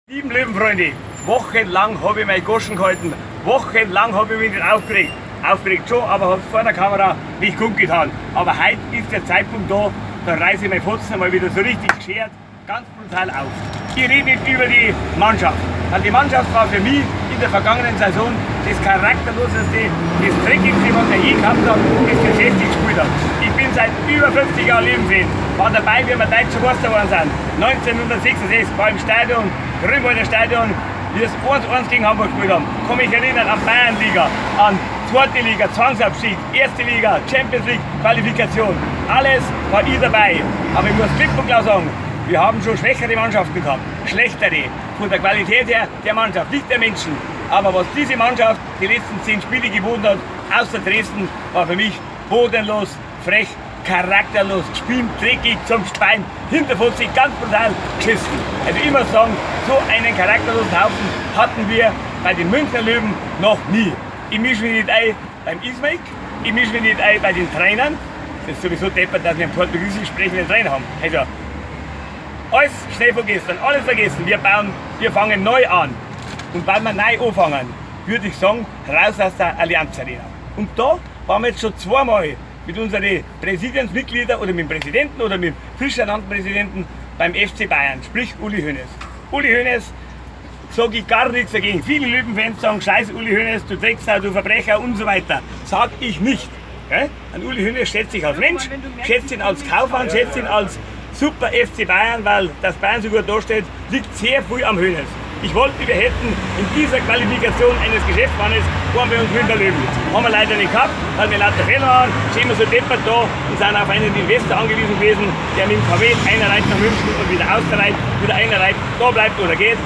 Lieben Löwenfreunde, wochenlang habe ich meine Goschen gehalten, wochenlang habe ich mich nicht aufgeregt. Aufgeregt schon, aber habe es vor der Kamera nicht kundgetan. Aber heute ist der Zeitpunkt da, da reiße ich meine Fotzen mal wieder so richtig geschert, ganz brutal auf. Ich rede nicht über die Mannschaft, weil die Mannschaft war für mich in der vergangenen Saison das charakterloseste, das dreckigste, was ich je gehabt habe, das geschäftig gespielt hat. Ich bin seit über 50 Jahren Löwenfan, war dabei, wie wir deutscher Meister geworden sind. 1966 war im Stadion, Grünwalder Stadion, wie es 1-1 gegen Hamburg gespielt haben. Kann mich erinnern an Bayernliga, an zweite Liga, Zwangsabstieg, erste Liga, Champions League, Qualifikation. Alles war ich dabei. Aber ich muss klipp und klar sagen, wir haben schon schwächere Mannschaften gehabt. Schlechtere. Von der Qualität her der Mannschaft, nicht der Menschen. Aber was diese Mannschaft die letzten 10 Spiele geboten hat, außer Dresden, war für mich bodenlos, frech, charakterlos, gespielt, dreckig zum Speien, hinterfotzig, ganz brutal geschissen. Also immer sagen, so einen charakterlosen Haufen hatten wir bei den Münchner Löwen noch nie. Ich mische mich nicht ein beim Ismaik, ich mische mich nicht ein bei den Trainern. Das ist sowieso deppert, dass wir einen portugiesisch sprechenden Trainer haben. Also, alles schnell vergessen, alles vergessen. Wir bauen, wir fangen neu an. Und weil wir neu anfangen, würde ich sagen, raus aus der Allianz Arena. Und da waren wir jetzt schon zweimal mit unseren Präsidiumsmitgliedern oder mit dem Präsidenten oder mit dem frisch ernannten Präsidenten beim FC Bayern, sprich Uli Hoeneß. Uli Hoeneß sage ich gar nichts dagegen. Viele Löwenfans sagen, scheiß Uli Hoeneß, du Drecksau, du Verbrecher und so weiter. Sag ich nicht. Gell? An Uli Hoeneß schätze ich als Mensch, schätze ihn als Kaufmann, schätze ihn als super FC Bayern, weil dass Bayern so gut dasteht, liegt sehr viel am Hoeneß. Ich wollte, wir hätten in dieser Qualifikation eines Geschäftsmannes, waren wir uns Münchner Löwen. Haben wir leider nicht gehabt, weil wir lauter Fehler waren, stehen wir so deppert da und sind auf einen Investor angewiesen gewesen, der mit dem KW einer reiht nach München und wieder ausreiht, wieder einer reiht, da bleibt oder geht.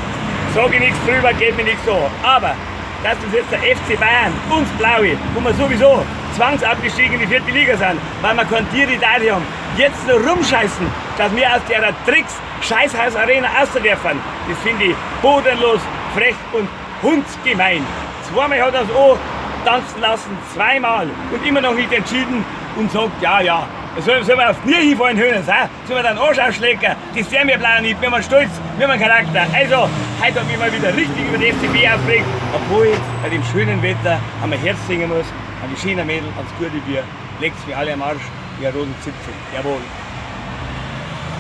Sage ich nichts drüber, geht mir nichts so. Aber dass uns jetzt der FC Bayern, uns Blaue, wo wir sowieso zwangsabgestiegen in die vierte Liga sind, weil wir kein Tiere haben, jetzt noch rumscheißen, dass wir aus der Drecks-Scheißhaus-Arena raus dürfen, das finde ich bodenlos, frech und hundsgemein. Zweimal hat er es auch tanzen lassen, zweimal und immer noch nicht entschieden und sagt, ja, ja, soll man auf die Knie hinfallen, Hönes, hä? Soll man dann Arsch ausschlecken? Das sehen wir Blauen nicht, wir haben einen Stolz, wir haben einen Charakter. Also, heute habe ich mich mal wieder richtig über den FCB aufgeregt, obwohl ich bei dem schönen Wetter an mein Herz singen muss, an die schönen Mädel, ans gute Bier, leckt's mir alle am Arsch, wie ein roten Zipfel. Jawohl.